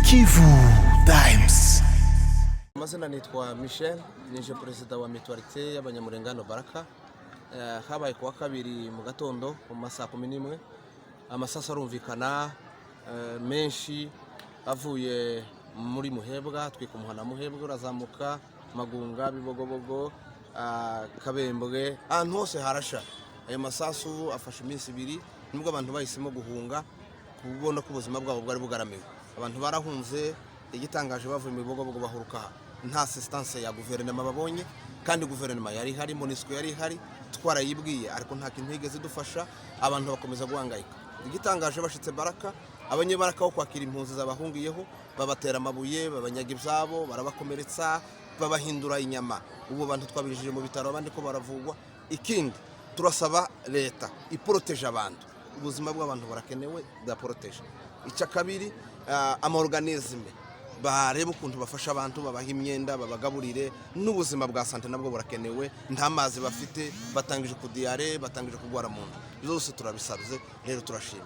Kivu Times. Amazina nitwa Michel, nije perezida wa Mutualité y'Abanyamurengano Baraka. Habaye kuwa kabiri mu gatondo mu masaha 11, amasasu arumvikana menshi avuye muri Muhebwa, twika umuhana Muhebwa, urazamuka Magunga, Bibogobogo, Kabembwe, ahantu hose harasha. Ayo masasu afashe iminsi 2, nibwo abantu bahisemo guhunga kubona ko ubuzima bwabo bwari bugaramiwe. Abantu barahunze. Igitangaje, bavuye mu Bibogobogo bahuruka nta assistance ya guverinoma babonye, kandi guverinoma yari ihari, MONUSCO yari ihari, twarayibwiye, ariko nta kintu yigeze idufasha. Abantu bakomeza guhangayika. Igitangaje, bashitse Baraka, abanyebaraka bo kwakira impunzi zabahungiyeho babatera amabuye, babanyaga ibyabo, barabakomeretsa, babahindura inyama. Ubu bantu twabinjije mu bitaro, abandi ko baravugwa. Ikindi, turasaba leta iporoteje abantu, ubuzima bw'abantu burakenewe, bwaporoteje. Icya kabiri, ama organismes barebe ukuntu bafasha abantu, babaha imyenda, babagaburire, n'ubuzima bwa santé nabwo burakenewe. Nta mazi bafite, batangije ku diarrhée, batangije kurwara mu nda. Byose turabisabye rero, turashima.